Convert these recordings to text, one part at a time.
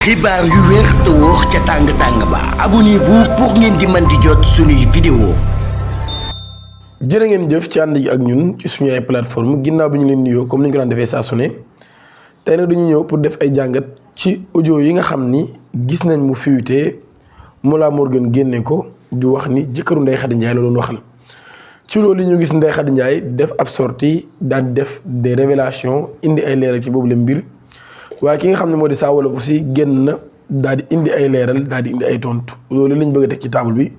xibaar yu wér te wóor ca tàng-tàng ba abonnez-vous pour ngeen di mën di jot suñuy vidéo. jërë ngeen jëf ci ànd ak ñun ci suñu ay plateforme ginnaaw bi ñu leen nuyoo comme ni ñu ko daan defee saa su ne tey nag dañu ñëw pour def ay jàngat ci audio yi nga xam ni gis nañ mu fuité Mollah Morgun génne ko di wax ni jëkkëru Ndeye Khady Ndiaye la doon waxal. ci loolu ñu gis Ndeye Khady Ndiaye def ab sortie daal di def des révélations indi ay leeral ci boobu la mbir waaye ki nga xam ne moo di Saa Wolof aussi génn na daal di indi ay leeral daal di indi ay tontu loolu lañ bëgg a teg ci table bi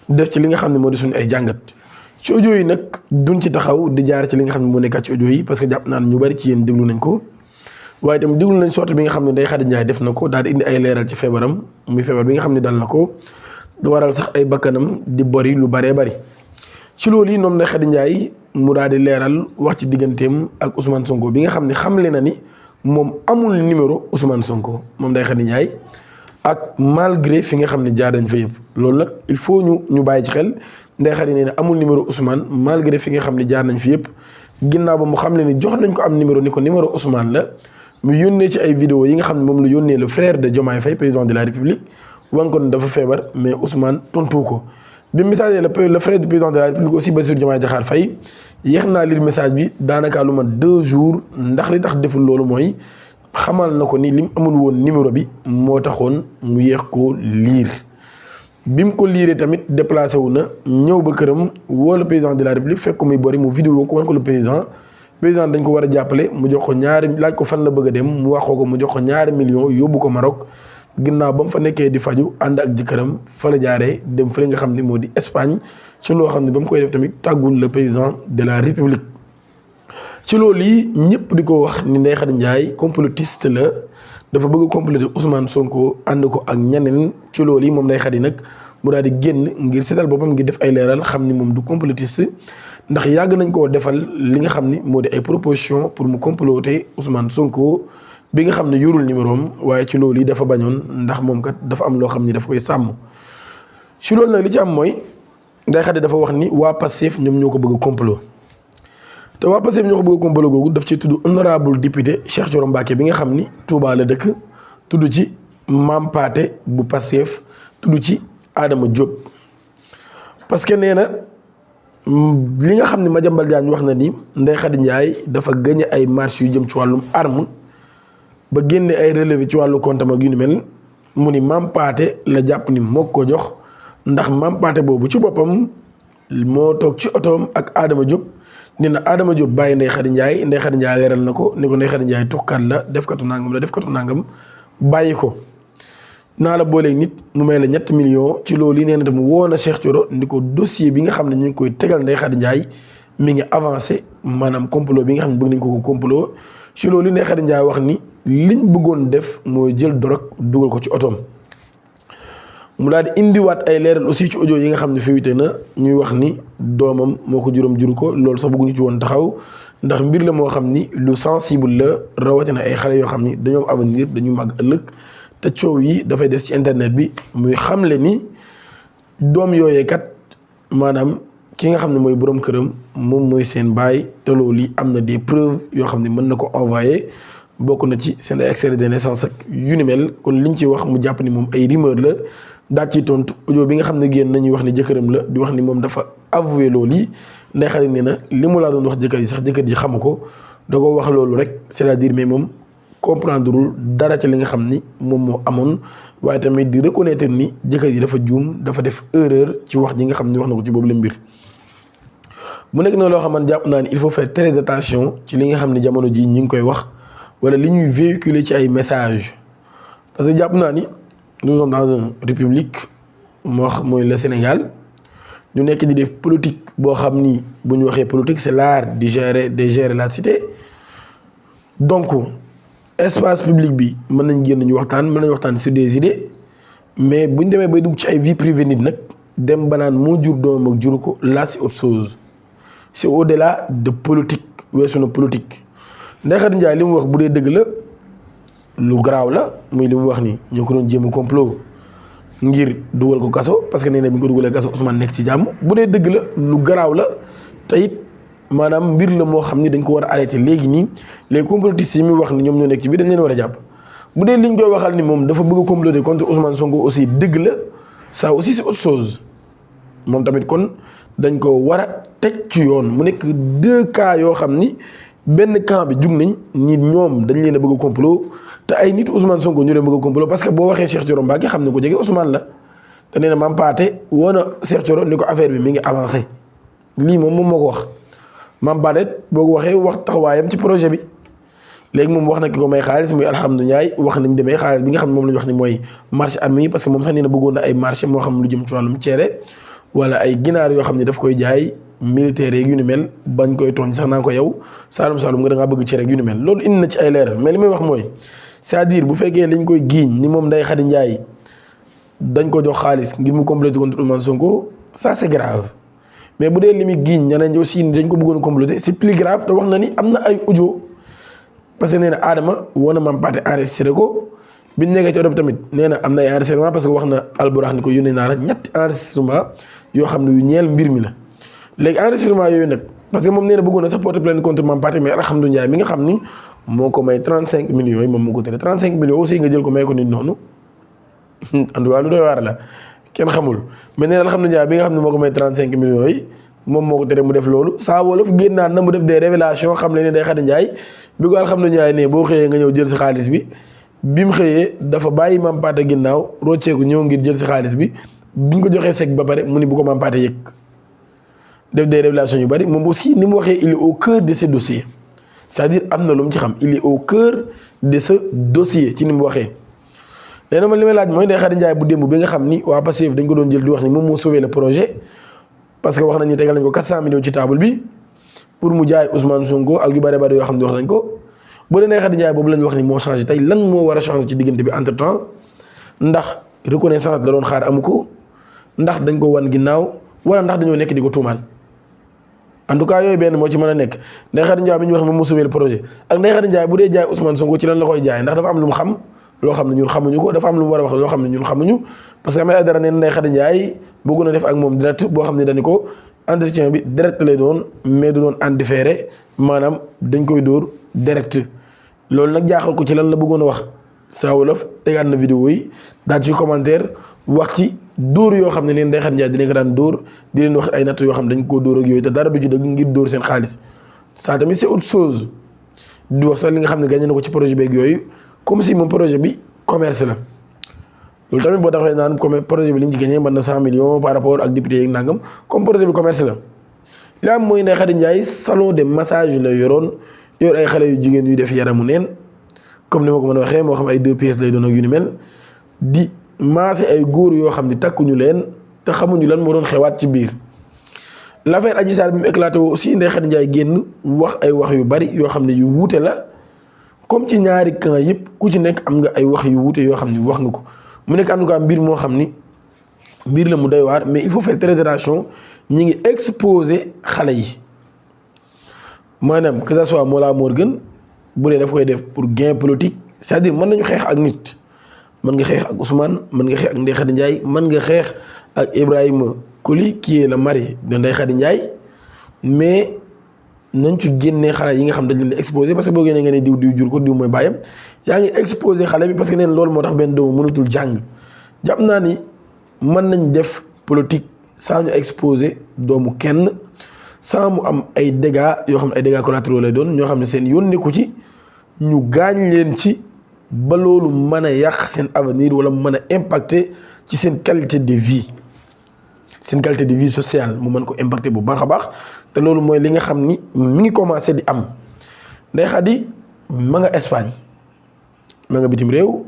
def ci li nga xam ne moo di suñu ay jàngat. ci audio yi nag duñ ci taxaw di jaar ci li nga xam ne moo nekkat ci audio yi parce que jàpp naan ñu bari ci yéen déglu nañ ko waaye itam déglu nañ sortie bi nga xam ne Ndeye Khady Ndiaye def na ko daal di indi ay leeral ci feebaram muy feebar bi nga xam ne dal na ko waral sax ay bakkanam di bori lu baree bari. ci loolu yi noonu Ndeye Khady Ndiaye mu daal di leeral wax ci digganteem ak Ousmane Sonko bi nga xam ne xamle na ni moom amul numéro Ousmane Sonko moom Ndeye Khady Ndiaye ak malgré fi nga xam ne jaar nañ fa yëpp loolu nag il faut ñu bàyyi ci xel Ndeye Khady nee na amul numéro Ousmane malgré fi nga xam ne jaar nañ fi yëpp ginnaaw ba mu xam ne ni jox nañ ko am numéro ni ko numéro Ousmane la mu yónnee ci ay vidéo yi nga xam ne moom la yónnee le frère de Diomaye Faye président de la République wan ko dafa feebar mais Ousmane tontu ko. bi message le frère du président de la République aussi Bassirou Diomaye Diakhar Faye yéex naa lire message bi daanaka lu ma 2 jours ndax li tax deful loolu mooy xamal na ko ni lim amul woon numéro bi moo taxoon mu yéex koo lire. bi mu ko liiree tamit déplacé wu na ñëw ba këram woo le président de la République fekk ko muy bori mu vidéo ko wan ko le président dañ ko war a jàppale mu jox ko laaj ko fan la bëgg a dem mu waxoo ko mu jox ko $2 millions yóbbu ko Maroc. ginnaaw ba mu fa nekkee di faju ànd ak jëkkëram fa la jaaree dem fa nga xam ne moo di Espagne ci loo xam ne ba mu koy def tamit tàggul le président de la République. ci loolu yi ñëpp di ko wax ni Ndeye Khady Ndiaye complotiste la dafa bëgg comploter Ousmane Sonko ànd ko ak ñeneen ci loolu yi moom Ndeye Khady nag mu daal di génn ngir seetal boppam ngir def ay leeral xam ni moom du complotiste ndax yàgg nañ koo defal li nga xam ni moo di ay proposition pour mu comploter Ousmane Sonko. bi nga xam ne yorul numéro am waaye ci loolu yi dafa bañoon ndax moom kat dafa am loo xam ni dafa koy sàmm ci loolu nag li ci am mooy Ndeye Khady dafa wax ni waa Pastef ñoom ñoo ko bëgg a complot te waa Pastef ñoo ko bëgg a complot googu daf ci tudd honorable député Cheikh Thioro Mbacké bi nga xam ni Touba la dëkk tudd ci Mame Pathé bu Pastef tudd ci Adama Diop parce que nee na li nga xam ne Madiambal Diagne wax na ni Ndeye Khady Ndiaye dafa gagné ay marches yu jëm ci wàllum arme ba génne ay relevé ci wàllu compte ak yu ni mel mu ni Mame Pathé la jàpp ni moo ko jox ndax Mame Pathé boobu ci boppam moo toog ci otoom ak Adama Diop dina Adama Diop bàyyi Ndeye Khady Ndiaye Ndeye Khady Ndiaye leeral na ko ni ko Ndeye Khady Ndiaye tuxkat la defkatu nangam bàyyi ko naa la booleeg nit mu may la $3 millions ci loolu yi nee na tam woo na Cheikh Thioro ni ko dossier bi nga xam ne ñu ngi koy tegal Ndeye Khady Ndiaye mi ngi avancé maanaam complot bi nga xam ne bëgg nañ ko complot ci loolu yi Ndeye Khady Ndiaye wax ni liñ bëggoon def mooy jël dorog dugal ko ci otoom mu daal di indiwaat ay leeral aussi ci audio yi nga xam ne fuité na ñuy wax ni doomam moo ko juru ko loolu sax bëgguñu ci woon taxaw ndax mbir la moo xam ni lu sensible la rawatina ay xale yoo xam ni dañoo am avenir dañu màgg ëllëg te coow yi dafay des ci internet bi muy xamle ni doom yooyee kat maanaam ki nga xam ne mooy borom këram moom mooy seen baay te loolu yi am na des preuves yoo xam ne mën na ko envoyé. bokk na ci seen ay extrait de naissance ak yu ni mel kon liñ ci wax mu jàpp ni moom ay rumeur la daal ciy tontu audio bi nga xam ne génn nañuy wax ni jëkkëram la di wax ni moom dafa avoué loolu yi Ndeye Khady nee na li mu laa doon wax jëkkër yi sax jëkkër ji xamu ko da ko wax loolu rek c'est-à-dire mais moom comprendrewul dara ci li nga xam ni moom moo amoon waaye tamit di reconnaître ni jëkkër yi dafa juum dafa def erreur ci wax ji nga xam ni wax na ko ci boobu la mbir. mu nekk na loo xam ne jàpp naa ni il faut faire très attention ci li nga xam ne jamono ji ñu ngi koy wax. wala li ñuy véhiculer ci ay messages parce que jàpp naa ni nous sommes dans une république moo xam mooy le Sénégal ñu nekk di def politique boo xam ni bu ñu waxee politique c'est l'art de gérer la cité donc espace public bi mën nañ génn ñu waxtaan mën nañ waxtaan sur des idées mais bu ñu demee bay dugg ci ay vie privée nit nag dem ba naan moo jur doomam ak juru ko là c'est autre chose c'est au-delà de politique weesu na politique. Ndeye Khady Ndiaye li mu wax bu dee dëgg la lu garaaw la muy li mu wax ni ñoo ko doon jéem a complot ngir dugal ko kaso parce que nee na bi ñu ko dugalee kaso Ousmane nekk ci jàmm bu dee dëgg la lu garaaw la te it maanaam mbir la moo xam ni dañ ko war a arrêté léegi nii les complotistes yi muy wax ni ñoom ñoo nekk ci biir dañ leen war a jàpp bu dee liñ koy waxal ni moom dafa bëgg a comploter contre Ousmane Sonko aussi dëgg la ça aussi c'est autre chose moom tamit kon dañ ko war a teg ci yoon mu nekk 2 cas yoo xam ni benn camp bi jug nañ nit ñoom dañ leen a bëgg a complot te ay nit Ousmane Sonko ñu leen bëgg a complot parce que boo waxee Cheikh Thioro Mbacké xam ne ko jege Ousmane la te nee na Mame Pathé woo na Cheikh Thioro ni ko affaire bi mi ngi avancé lii moom moo ko wax Mame Pathé boo ko waxee wax taxawaayam ci projet bi léegi moom wax na ki ko may xaalis muy alhamdulilah wax ni mu demee xaalis bi nga xam ne moom la ñu wax ni mooy marché armée yi parce que moom sax nee na bëggoon na ay marché moo xam lu jëm ci wàllum ceere wala ay ginaar yoo xam ne daf koy jaay militaire yeeg yu ni mel bañ koy tooñ sax naa ko yow Saalum Saalum nga da ngaa bëgg ceere ak yu ni mel loolu indi na ci ay leeral mais li may wax mooy c'est-à-dire bu fekkee liñ koy giiñ ni moom Ndeye Khady Ndiaye dañ ko jox xaalis ngir mu compléter contre Ousmane Sonko ça c'est grave mais bu dee li muy giiñ ñeneen aussi dañ ko bëggoon a compléter c'est plus grave te wax na ni am na ay audio parce que nee na Adama woo na Mame Pathé enregistré ko bi ñu nekkee ci Europe tamit nee na am na ay enregistrement parce que wax na Alburax ni ko yónnee naa la ñetti enregistrement yoo xam ne yu ñeel mbir mi la léegi enregistrement yooyu nag parce que moom nee na bëggoon na sax porter plainte contre Mame Pathé mais alhamdulilah mi nga xam ni moo ko may 35 millions yooyu moom moo ko tere 35 millions aussi nga jël ko may ko nit noonu en tout cas lu doy waar la kenn xamul mais nee na alhamdulilah bi nga xam ne moo ko may 35 millions yi moom moo ko tere mu def loolu Saa Wolof génnaat na mu def des révélations xam le ne Ndeye Khady Ndiaye bi ko alhamdulilah ne boo xëyee nga ñëw jël si xaalis bi mu xëyee dafa bàyyi Mame Pathé ginnaaw rocceeku ñëw ngir jël si xaalis bi biñ ko joxee sec ba pare mu ni bu ko Mame Pathé yëg def des révélations yu bari moom aussi ni mu waxee il est au cœur de ce dossier c'est-à-dire am na lu mu ci xam il est au cœur de ce dossier ci ni mu waxee. léegi nag li may laaj mooy Ndeye Khady Ndiaye bu démb bi nga xam ni waa Pastef dañ ko doon jël di wax ni moom moo sauvé le projet parce que wax nañ ni tegal nañ ko 400 millions ci table bi pour mu jaay Ousmane Sonko ak yu bari bari yoo xam ne wax nañ ko. bu dee Ndeye Khady Ndiaye boobu lañ wax ni moo changé tey lan moo war a changé ci diggante bi entre temps ndax reconnaissance la doon xaar amu ko ndax dañ ko wan ginnaaw wala ndax dañoo nekk di ko tuumaal en tout cas yooyu benn moo ci mën a nekk Ndeye Khady Ndiaye bi ñu wax moom moo sauvé le projet ak Ndeye Khady Ndiaye bu dee jaay Ousmane Sonko ci lan la koy jaay ndax dafa am lu mu xam loo xam ne ñun xamuñu ko dafa am lu mu war a wax loo xam ne ñun xamuñu parce que amee dara neen Ndeye Khady Ndiaye bëgg na def ak moom direct boo xam ne dañu ko entretien bi direct lay doon mais du doon en différé maanaam dañ koy dóor direct loolu nag jaaxal ko ci lan la bëggoon a wax Saa Wolof tegaat na vidéo yi daal ci commentaire wax ci dóor yoo xam ne leen Ndeye Khady Ndiaye dinañ ko daan dóor di leen wax ay natt yoo xam ne dañ koo dóor ak yooyu te dara du ci dëgg ngir dóor seen xaalis ça tamit c'est autre chose di wax sax li nga xam ne gagné na ko ci projet beeg yooyu comme si moom projet bi commerce la loolu tamit boo taxawee naan comme projet bi li ñu ci gagné mën na 100 millions par rapport ak député yeeg nangam comme projet bi commerce la li am mooy Ndeye Khady Ndiaye salon de massage la yoroon yor ay xale yu jigéen yu def yaramu neen comme ni ma ko mën a waxee moo xam ay 2 pièces lay doon ak yu ni mel di maase ay góor yoo xam ne takkuñu leen te xamuñu lan moo doon xewaat ci biir. l'affaire Adji Sarr bi mu éclaté woo aussi Ndeye Khady Ndiaye génn wax ay wax yu bari yoo xam ne yu wuute la comme ci ñaari camp yëpp ku ci nekk am nga ay wax yu wuute yoo xam ne wax nga ko mu nekk en tout cas mbir moo xam ni mbir la mu doy waar mais il faut faire très attention ñi ngi exposer xale yi. maanaam que ça soit Mollah Morgun bu dee daf koy def pour gain politique c'est-à-dire mën nañu xeex ak nit mën nga xeex ak Ousmane mën nga xeex ak Ndeye Khady Ndiaye mën nga xeex ak Ibrahima Coly qui est le mari de Ndeye Khady Ndiaye mais nañ ci génnee xale yi nga xam dañ leen di exposé parce que boo génnee nga ne diw jur ko diw mooy bàyyam yaa ngi exposé xale bi parce que neen loolu moo tax benn doomu mënatul jàng jàpp naa ni mën nañ def politique sans ñu exposé doomu kenn sans mu am ay dégâts yoo xam ne ay dégâts collatéraux lay doon ñoo xam ne seen yoon nekku ci ñu gaañ leen ci ba loolu mën a yàq seen avenir wala mën a impacter ci seen qualité de vie sociale mu mën ko impacter bu baax a baax te loolu mooy li nga xam ni mi ngi commencé di am Ndeye Khady ma nga Espagne ma nga bitim réew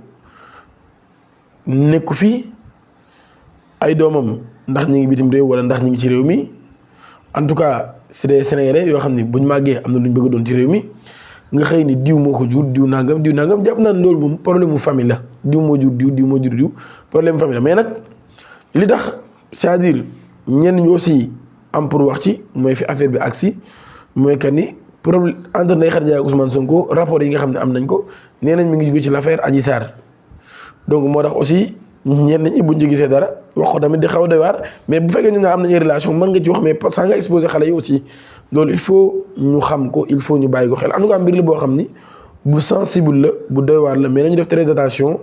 nekku fi ay doomam ndax ñi ngi bitim réew wala ndax ñi ngi ci réew mi en tout cas c'est des Sénégalais yoo xam ne buñ màggee am na lu ñu bëgg doon ci réew mi nga xëy ni diw moo ko jur diw nangam jàpp naa ne loolu moom problème mu famille la diw moo jur diw problème famille la mais nag li tax c'est-à-dire ñenn ñi aussi am pour wax ci mooy fi affaire bi agsi mooy que ni problème entre Ndeye Khady Ndiaye ak Ousmane Sonko rapport yi nga xam ne am nañ ko nee nañ mi ngi jóge ci l'affaire Adji Sarr donc moo tax aussi ñenn ñi buñ ci gisee dara wax ko tamit di xaw a doy waar mais bu fekkee ñu nga am nañu relation mën nga ci wax mais sans nga exposer xale yi aussi loolu il faut ñu xam ko il faut ñu bàyyi ko xel en tout cas mbir la boo xam ni bu sensible la bu doy waar la mais nañu def très attention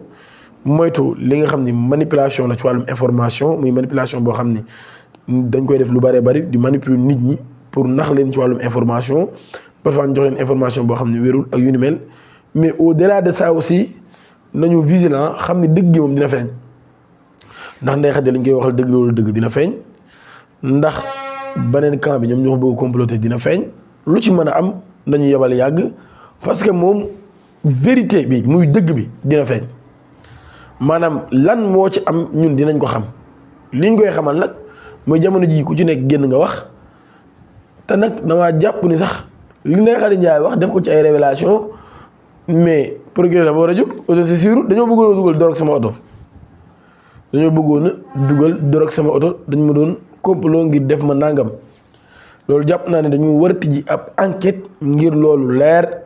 moytu li nga xam ni manipulation la ci wàllum information muy manipulation boo xam ni dañ koy def lu bëree bëri di manipuler nit ñi pour nax leen ci wàllum information parfois ñu jox leen information boo xam ne wérul ak yu ni mel mais au delà de ça aussi nañu vigilant xam ni dëgg gi moom dina feeñ ndax Ndeye Khady lañ koy waxal dëgg loolu dëgg dina feeñ ndax beneen camp bi ñoom ñoo ko bëgg comploter dina feeñ lu ci mën a am nañu yebal yàgg parce que moom vérité bi muy dëgg bi dina feeñ maanaam lan moo ci am ñun dinañ ko xam liñ koy xamal nag mooy jamono ji ku ci nekk génn nga wax te nag damaa jàpp ni sax li Ndeye Khady Ndiaye wax def ko ci ay révélation mais procureur dafa war a jóg auto c'est sûr dañoo bëggoon a dugal dorog sama oto dañ ma doon complot ngir def ma nangam loolu jàpp naa ne dañu war a tijji ab enquête ngir loolu leer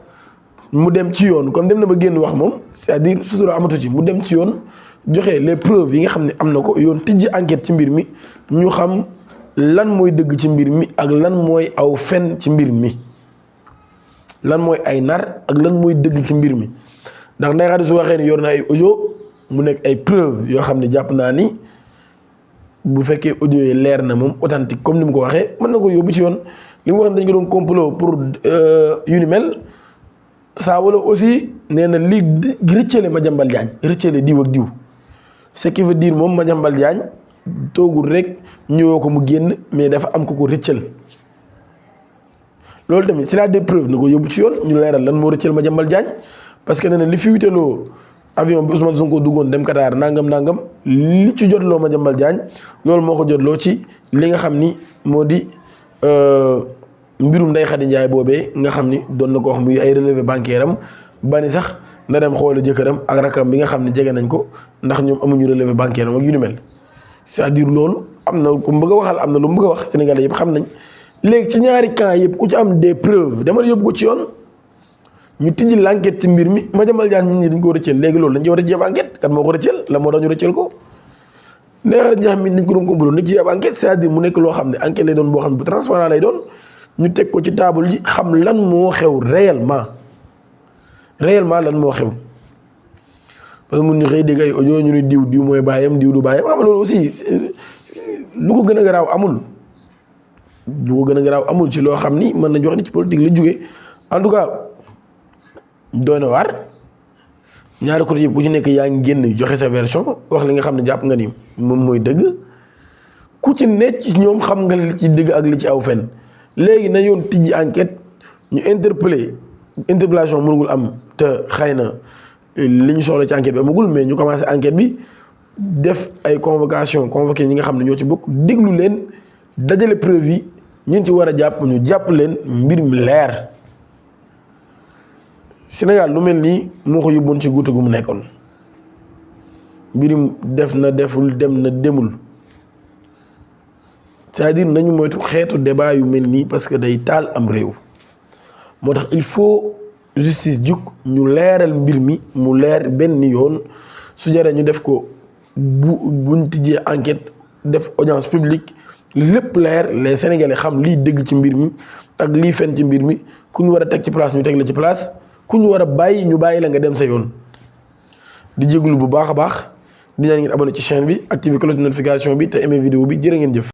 mu dem ci yoon comme dem na ba génn wax moom c'est-à-dire sutura amatu ci mu dem ci yoon joxe les preuves yi nga xam ne am na ko yoon tijji enquête ci mbir mi ñu xam lan mooy dëgg ci mbir mi ak lan mooy aw fen ci mbir mi lan mooy ay nar ak lan mooy dëgg ci mbir mi ndax Ndeye Khady su waxee ni yor na ay audio mu nekk ay preuve yoo xam ne jàpp naa ni bu fekkee audio yi leer na moom authentique comme ni mu ko waxee mën na ko yóbbu ci yoon li mu wax dañ ko doon complot pour yu ni mel saa wala aussi nee na lii rëccale Madiambal Diagne rëccale diw ak diw ce qui veut dire moom Madiambal Diagne toogul rek ñëwoo ko mu génn mais dafa am ko rëccal loolu tamit s'il a des preuves na ko yóbbu ci yoon ñu leeral lan moo rëccal Madiambal Diagne parce que nee na li fi witeloo avion bi Ousmane Sonko duggoon dem Qatar nangam li ci jotloo Madiambal Diagne loolu moo ko jotloo ci li nga xam ni moo di mbirum Ndeye Khady Ndiaye boobee nga xam ni doon na ko wax muy ay relevé bancaire am ba ni sax na dem xoolu jëkkëram ak rakam bi nga xam ne jege nañ ko ndax ñoom amuñu relevé bancaire am ak yu ni mel c'est-à-dire loolu am na ku mu bëgg a waxal am na lu mu bëgg a wax Sénégalais yëpp xam nañ léegi ci ñaari camp yëpp ku ci am des preuves demal yóbbu ko ci yoon ñu tijji l'enquête ci mbir mi Madiambal Diagne nit ñi dañ ko rëcceel léegi loolu dañ ci war a jéem enquête kan moo ko rëcceel la moo tax ñu rëcceel ko Ndeye Khady Ndiaye mi dañ ko doon complot na ci ab enquête c'est-à-dire mu nekk loo xam ne enquête lay doon boo xam ne bu transparent lay doon ñu teg ko ci table ji xam lan moo xew réellement lan moo xew parce que mun ñu xëy dégg ay audio ñu ni diw mooy bàyyam diw du bàyyam xam nga loolu aussi lu ko gën a garaaw amul ci loo xam ni mën nañu wax ni ci politique la jógee en tout cas doy na waar ñaari côté yëpp ku ci nekk yaa ngi génn joxe sa version wax li nga xam ne jàpp nga ni moom mooy dëgg ku ci nekk ci ñoom xam nga li ci dëgg ak li ci aw fen léegi na yoon tijji enquête ñu interpellation mënugul am te xëy na li ñu soxla ci enquête bi amagul mais ñu commencé enquête bi def ay convoqué ñi nga xam ne ñoo ci bokk déglu leen dajale preuve yi ñun ci war a jàpp ñu jàpp leen mbir mi leer Sénégal lu mel nii moo ko yóbboon ci guute gu mu nekkoon mbirum def na deful dem na demul c'est-à-dire nañu moytu xeetu débat yu mel nii parce que day taal am réew moo tax il faut justice jug ñu leeral mbir mi mu leer benn yoon su jaree ñu def ko buñ tijjee enquête def audience publique lépp leer les Sénégalais xam lii dëgg ci mbir mi ak lii fen ci mbir mi ku ñu war a teg ci place ñu teg la ci place ku ñu war a bàyyi ñu bàyyi la nga dem sa yoon di jéglu bu baax a baax di ñaan ngeen abonné ci chaîne bi activer cloche de notification bi te aimé vidéo bi jërë ngeen jëf